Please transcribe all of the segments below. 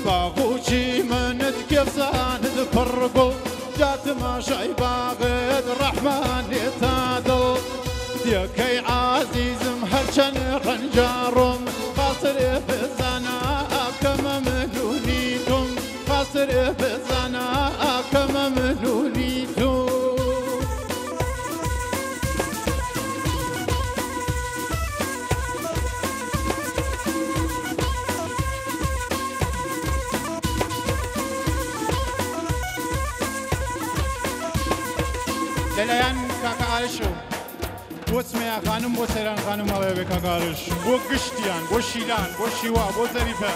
باغوچی منت کێفزانت پڕ گوڵ جا تماشای باغت ڕەحمان لێتا دڵ دێکەی عازیزم هەرچەند ڕەنجاڕۆم خاستر بزانە کە مەمنونی تۆم خاستر بزانە کە مەمنونی تۆ. لەلایەن کاکە ئارشەوە بۆ سمەیا خانم بۆ سەیران خانم ماڵێ بێ کاکە ئارش بۆ گشتیان بۆ شیلان بۆ شیوا بۆ زەریفە.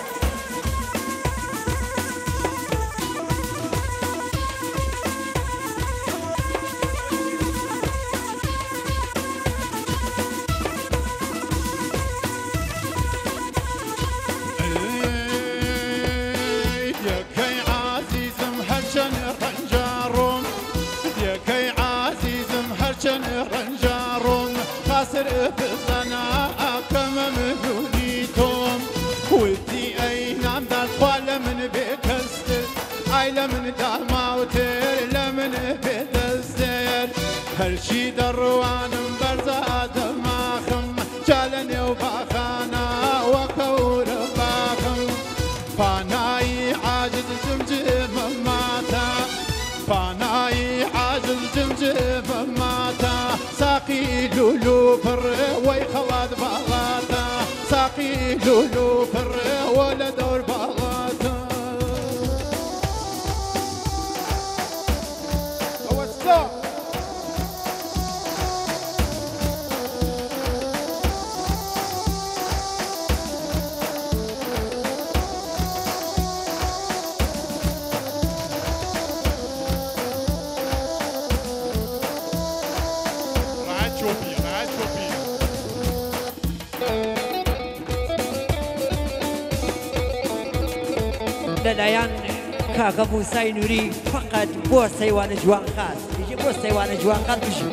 دێکەی عازیزم هەرچەند ڕەنجاڕۆم دێکەی عازیزم هەرچەند ڕەنجاڕۆم خاستر بزانە کە مەمنونی تۆم وتی ئەی نامدار خوا لە من بێکەستر ئای لە من داماوتر لە من بێدەستر هەرچی دەڕوانم بەرزادە ماخم جا لە نێو باخانە وەکەورە باخم پانایی عاجز جمجمە ماتە پانایی عاجز جمجمە ماتە ساقی لولو پڕ وەی خەڵات باڵاتە ساقی لولو پڕ وە لە دەور باڵاتە. ئەوەستا ڕاعەت چۆپی ڕاعەت چۆپی. لەلایەن کاکە موسای نوری فقط بۆ سەیوانە جوان خاس یەکی بۆ سەیوانە جوان خاس بژی.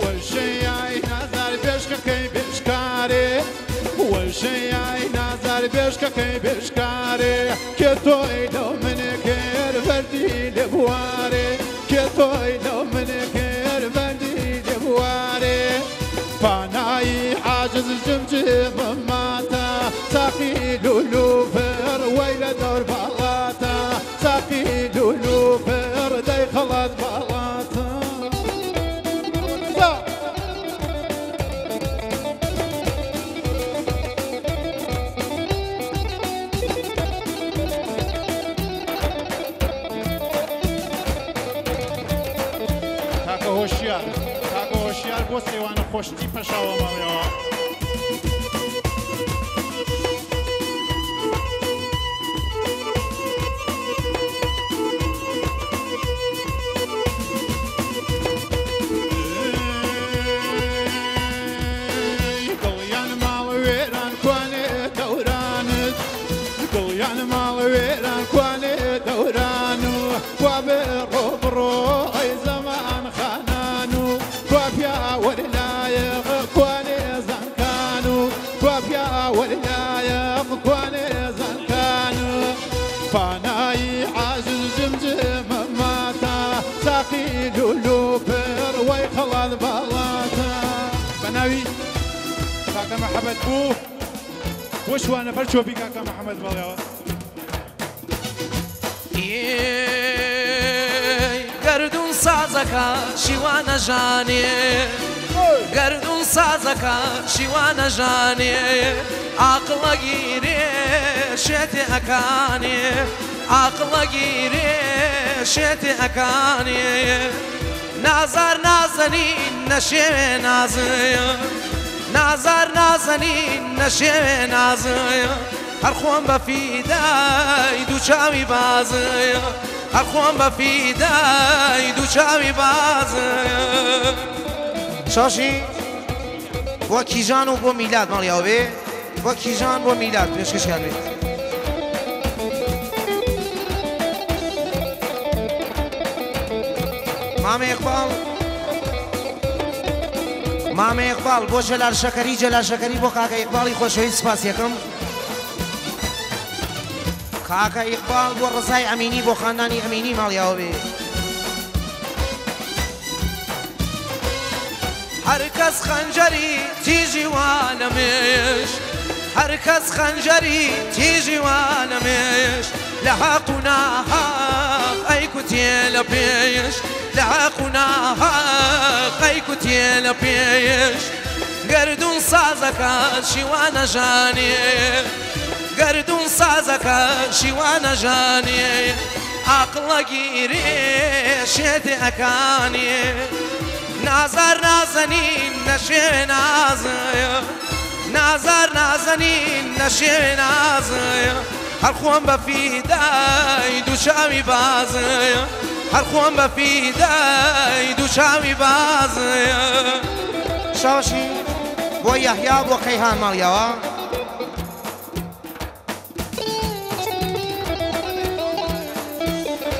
وەشەیای نازار بێشکەکەی بێشکارێ وەشەیای نازار بێشکەکەی بێشکارێ کێ تۆی لەو منێ کرد بەردی لێ بوارێ کێ تۆی لەو منێ کرد بەردی لێ بوارێ پانایی عاجز جمجمە ماتە ساقی لولو پڕ وەی لە دەور باڵاتە ساقی لولو پڕ دەی خەڵات باڵاتە. کاکە هۆشیار کاکە هۆشیار بۆ سێوانە خۆشتی پەشاوە ماڵیەوە. دڵیان ماڵ وێران کوانێ دەورانت دڵیان ماڵ وێران کوانێ دەوران و کوا بڕۆ بڕۆ ئەی زەمان خانان و کوا پیاوەر لایەق کوانێ زانکان و کوا پیاوەر لایەق کوانێ زانکان و پانایی عاجز جمجمە ماتە ساقی لولو پڕ وەی خەڵات باڵاتە. بە ناوی کاکە محەممەد بوو بۆ شوانە بەر چۆپی کاکە محەممەد بەڵێەوە. گەردوون سازەکە شیوانە ژانێ گەردوون سازەکە شیوانە ژانێ عاقڵەگیرێ شێتێ ئەکانێ عاقڵەگیرێ شێتێ ئەکانێ نازار نازەنین نەشێوێ نازەیە نازار نازەنین نەشێوێ نازەیە هەر خۆم بە فیدای دوو چاوی بازەیە هەر خۆم بە فیدای دوو چاوی بازەیە. شاشی بۆ کیژان و بۆ میلاد ماڵیاوە بێ بۆ کیژان بۆ میلاد پێشکەشیان بێت. مامە ئیقباڵ مامە ئیقباڵ بۆ جەلال شەکەری، جەلال شەکەری بۆ کاکە ئیقباڵی خۆشەویست سپاسیەکەم. کاکە ئیقباڵ بۆ ڕزای ئەمینی بۆ خاندانی ئەمینی ماڵیاوە بێ. هەر کەس خەنجەری تیژی وا لە مێش، هەر کەس خەنجەری تیژی وا لە مێش، لە حەق و ناحەق ئەی کوتێ لە پێش، لە حەق و ناحەق ئەی کوتێ لە پێش. گەردوون سازەکە شیوانە ژانێ، گەردوون سازەکە شیوانە ژانێ، عاقڵە گیرێ شێتێ ئەکانێ. نازار نازەنین نەشێ نازەیە، نازار نازەنین نەشێ نازەیە، هەر خۆم بە فیدای دوو چاوی بازەیە، هەر خۆم بە فیدای دوو چاوی بازەیە. شاشی بۆ یەحیا بۆ قەیهان ماڵیاوە.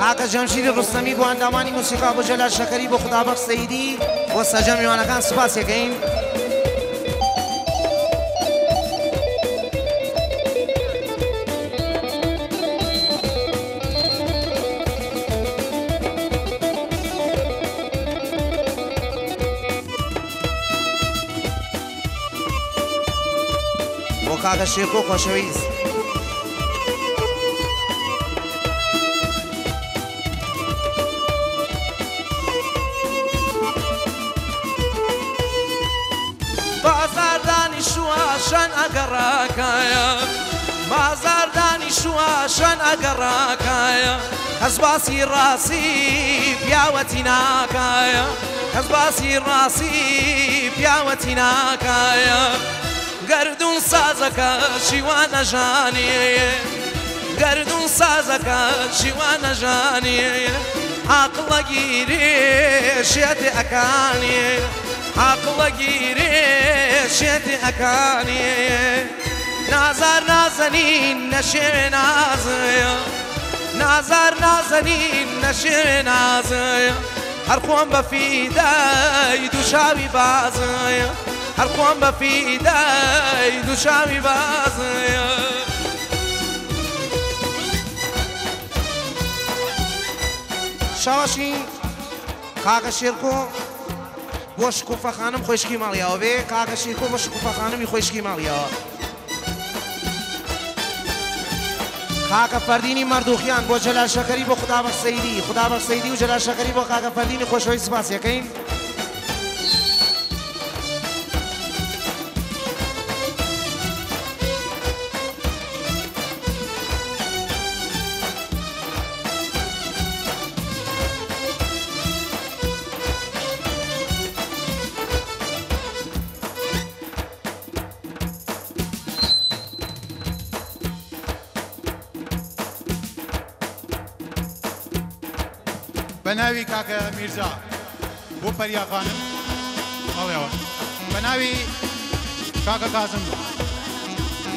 کاکە جەمشیدی ڕوستەمی بۆ ئەندامانی موسیقا بۆ جەلال شەکەری بۆ خودابەخش سەیدی بۆ سەرجەم میوانەکان سوپاسیەکەین. بۆ کاکە شێرکۆ خۆشەویست. بازار دانیشتووە شەن ئەگەڕاکایە، بازار دانیشتووە شەن ئەگەڕاکایە، کەس باسی ڕاستی پیاوەتی ناکایە، کەس باسی ڕاستی پیاوەتی ناکایە. گەردوون سازەکە شیوانە ژانێ، گەردوون سازەکە شیوانە ژانێ، عاقڵە گیرێ شێتێ ئەکانێ، عاقڵە گیرێ شێتێ ئەکانێ. نازار نازەنین نەشێ نازەیە، نازار نازەنین نەشێ نازەیە، هەر خۆم بە فیدای دوو چاوی بازەیە، هەر خۆم بە فیدای دوو چاوی بازەیە. شاشی کاکە شێرکۆ بۆ شکوفە خانم خۆشکی ماڵیاوە بێ، کاکە شێرکۆ بۆ شکوفە خانمی خۆشکی ماڵیاوە. کاکە فەردینی مەردوخیان بۆ جەلال شەکەری بۆ خودابەخش سەیدی، خودابەخش سەیدی و جەلال شەکەری بۆ کاکە فەردینی خۆشەویست سپاسیەکەین. بە ناوی کاکە میرزا بۆ پەریا خانم ماڵیاوە، بە ناوی کاکە کازم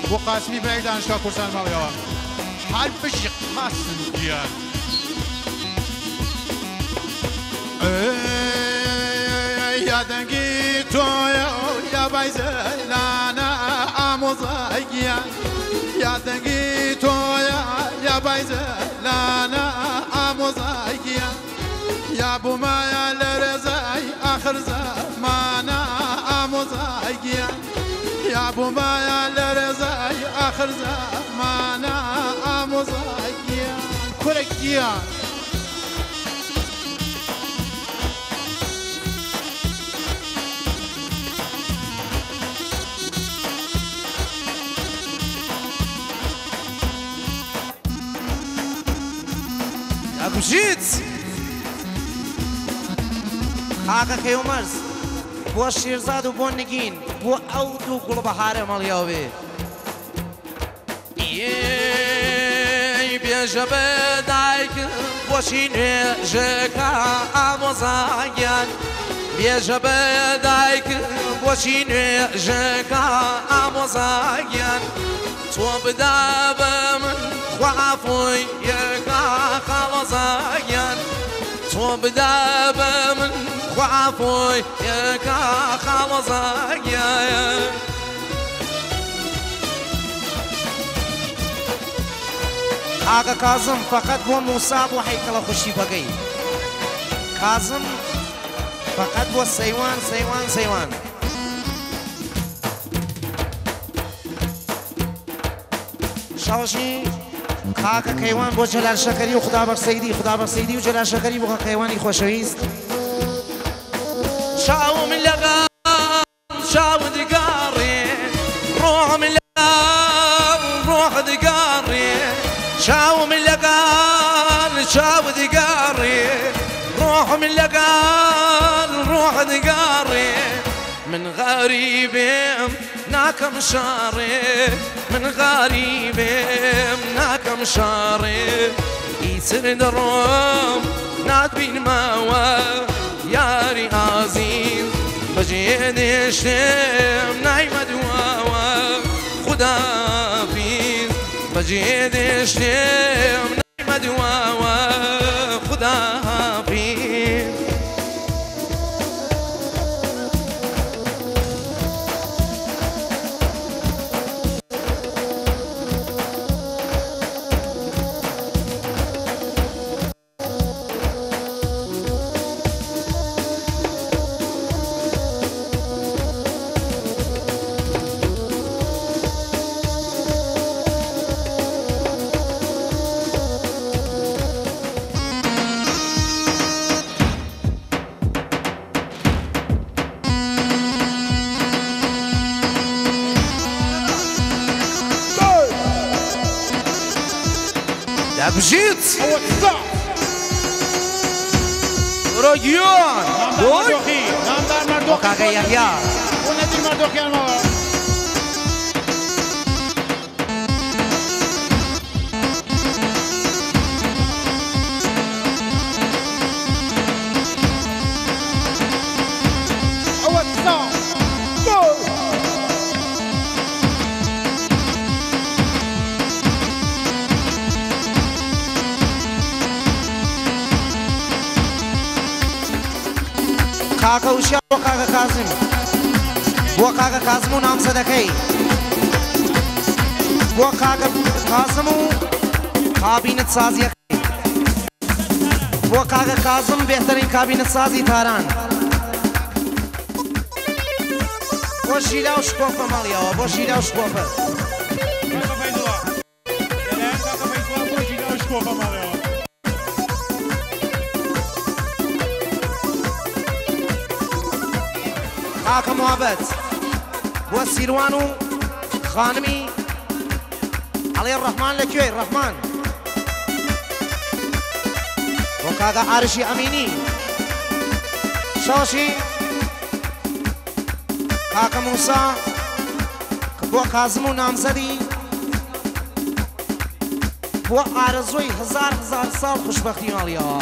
بۆ قاسمی برای دانشگاه کوردستان ماڵیاوە. هەر بژی قاسم گیان. یا دەنگی تۆیە یا بایزەلانە ئامۆزای گیان، یا دەنگی تۆیە یا بایزەلانە ئامۆزای گیان، یا بوومایە لە ڕێزای ئاخر زەمانە ئامۆزای گیان، یا بوومایە لە ڕێزای ئاخر زەمانە ئامۆزای گیان. کورە گیان. ئەبژیت کاکە کەیومەرز بۆ شێرزاد و بۆ نگین بۆ ئەو دوو گوڵ بەهارە ماڵیاوە بێ. بێژە بە دایک بۆچی نوێژەکە ئامۆزاگیان، بێژە بە دایک بۆچی نوێژەکە ئامۆزاگیان، تۆ بدا بە من خوا عەفوی یەکا خاڵۆزاگیان، تۆ بدا بە من خوا عفوي يا خالصك يا کاکە کازم فقط بۆ موسا بۆ هەیکەڵە خوشتیپەکەی کازم فقط بۆ سەیوان سەیوان سەیوان شاوشی کاکە کەیوان بۆ جەلال شەکەری و خودابەخ سەیدی خودابەخ سەیدی و جەلال شەکەری بۆ کەیوانی خۆشەویست شاوم لەغام شاو دقاڕێ ڕۆحم لەغام ڕۆح دقاڕێ شاوم لەگال شاو دقاڕێ ڕۆحم لەگال ڕۆح دقاڕێ من غەریبێم ناکەم شاڕێ من غەریبێم ناکەم شاڕێ ئیتر دەڕۆم ناتبینمەوە یاری ئازیز بەجێ دێشتم نایمە دواوە خودافیز بەجێ دێشتم نایمە دواوە خودافیز بجيت رجيون نامدار کاکە یەحیا بۆ نەدیر مەردۆخیان ماوە کاکە وشیا بۆ کاکە کازم بۆ کاکە کازم و نامزەدەکەی بۆ کاکە کازم و کابینت سازیەکەی بۆ کاکە کازم بێهترین کابینت سازی تاران بۆ ژیلا و شکۆفە ماڵیەوە بۆ ژیلا و شکۆفە کاکە فەیزوڵا لەلایەن کاکە فەیزوڵا بۆ ژیلا و شکۆفە ماڵیەوە کاکە موابەت بۆ سیروان و خانمی ئەڵێ ڕەحمان لەکوێی ڕەحمان بۆ کاکە عارشی ئەمینی شەوشی کاکە موسا بۆ کازم و نامزەدی بۆ ئارەزووی هەزار هەزار ساڵ خوشبەختی ماڵیەوە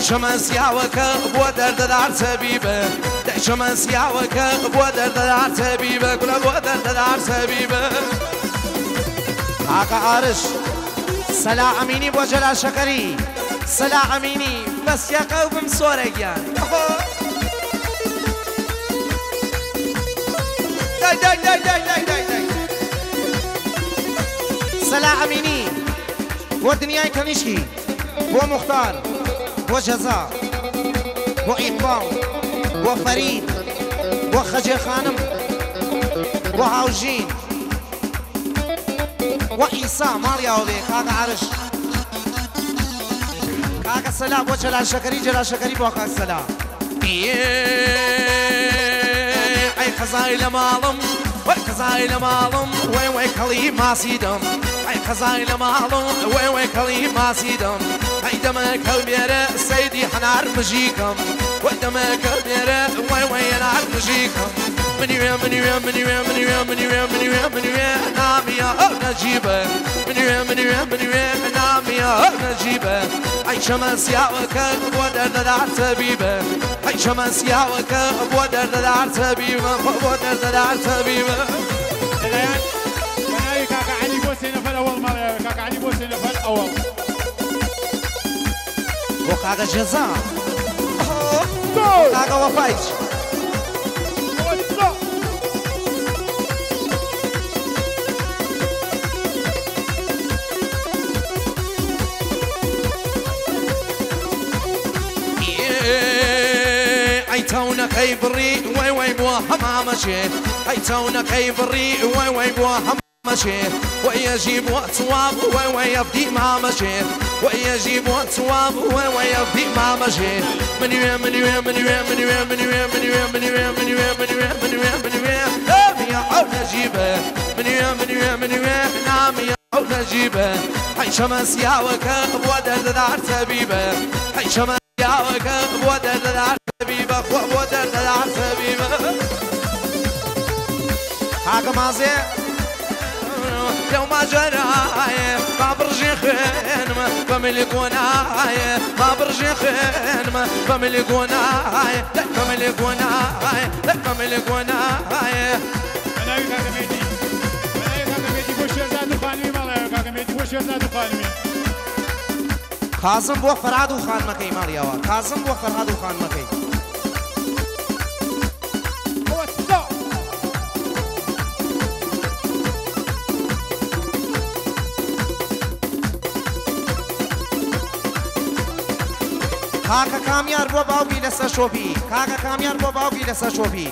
شمس يا بو درد سبيبه شمس يا بو درد سبيبه كل بو درد سبيبه کاکە عارش سەلا ئەمینی بۆ جەلال شەکەری سەلا ئەمینی بەس یەقە و بم سۆرە گیان دای دای دای دای دای دای دای سەلا ئەمینی بۆ دنیای کەنیشکی بۆ مختار بۆ جەزا بۆ ئیقباڵ بۆ فەرید بۆ خەجێ خانم بۆ هاوژین بۆ ئیسا ماڵیاوە بێ کاکە عارش کاکە سەلا بۆ جەلال شەکەری جەلال شەکەری بۆ کاک سەلا. ئەی قەزای لە ماڵم وەی قەزای لە ماڵم وەی وەی کەڵی ماسیدەم ئەی قەزای لە ماڵم وەی وەی کەڵی ماسیدەم ئەی دەمەکە بێرە سەیدی هەنار مژیکەم وەی دەمەکە بێرە وەی وەی هەنار مژیکەم منیوێ منیوێ منیوێ منیوێ منیوێ منیوێ منیوێ نامیە ئەو نەجیبە منیوێ منیوێ منیوێ نامیە ئەو نەجیبە ئەی چەمە سیاوەکە بۆ دەردەدار تەبیبە ئەی چەمە سیاوەکە بۆ دەردەدار تەبیبە بۆ دەردەدار تەبیبە بەناوی کاکە عەلی بۆ سێ نەفەر ئەوەڵ ماڵیاوێ کاکە عەلی بۆ سێ نەفەر ئەوەڵ بۆ کاکە جەزا کاکە وەفایش تەونەکەی بڕی وەی وەی بووە هەمامەچێ ئەی تەونەکەی بڕی وەی وەی بووە هەمامەچێ وەی ئەژی بووە چواب وەی وەی ئەفدی مامەچێ وەی ئەژی بووە چواب وەی وەی ئەفدی مامەچێ منیوێ منیوێ منیوێ منیوێ منیوێ منیوێ منیوێ منیوێ منیوێ منیوێ منیوێ نامیە ئەو نەجیبە منیوێ منیوێ منیوێ نامیە ئەو نەجیبە ئەی چەمە سیاوەکە بۆ دەردەدار تەبیبە ئەی چەمە سیاوەکە بۆ دەردەدار تەبیبە خۆ بۆ دەردەدار تەبیبە کاکە مازێ لەو ماجەرایە با بڕژێ خوێنمە بە ملی گۆنایە با بڕژێ خوێنمە بە ملی گۆنایە بە ملی گۆنایە بە ملی گۆنایە بەناوی کاکە مێدی بەناوی کاکە مێدی بۆ شێرزاد و خانمی ماڵیاوێ کاکە مێدی بۆ شێرزاد و خانمی کازم بۆ فەرهاد و خانمەکەی ماڵیاوە کازم بۆ فەرهاد و خانمەکەی کاکە کامیار بۆ باوکی لەسەر شۆپی کاکە کامیار بۆ باوکی لەسەر شۆپی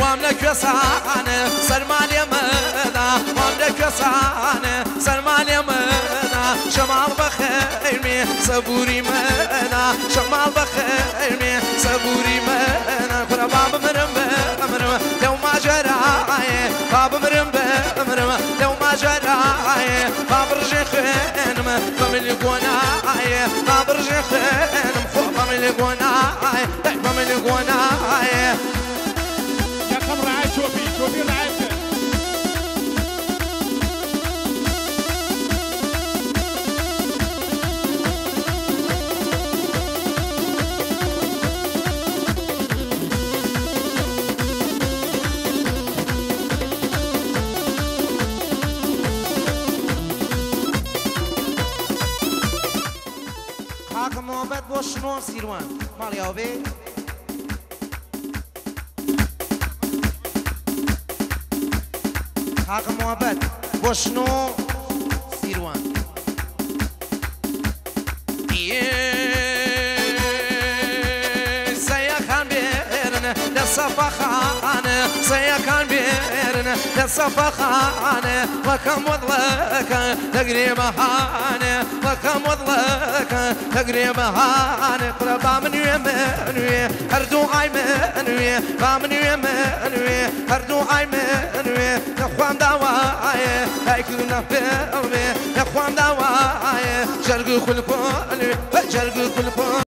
وام لە کوێسانە سەرما لێمەدا وام لە کوێسانە سەرما لێمەدا شەماڵ بەخێرمێ سەبووری مەدا شەماڵ بەخێرمێ سەبووری مەدا کوڕە با بمرم بمرم لەو ماجەرایە با بمرم بمرم لەو ماجەرایە با بڕژێ خوێنم بە ملی گۆنایە با بڕژێ خوێنم خۆ بە ملی گۆنایە بە ملی گۆنایە یەکەم ڕعای چۆپی چۆپی ڕعای بکەن کاکە مۆبەت بۆ شنۆ سیروان ماڵیاوە بێ کاکە مۆبەت بۆ شنۆ سیروان سەیەکان بێرن لە سەفەخانە سەیەکان بێرن لە سەفەخانە وەکەم وەدڵەکە دەگرێ بەهانە وەکەم وەدڵەکە دەگرێ بەهانە کوڕە با منوێ منوێ هەردوو ئای منوێ با منوێ منوێ هەردوو ئای منوێ لە خوام داوایە دایکم نەپێڵێ لە خوام داوایە جەرگ خولپۆلێ جەرگ خولپۆ.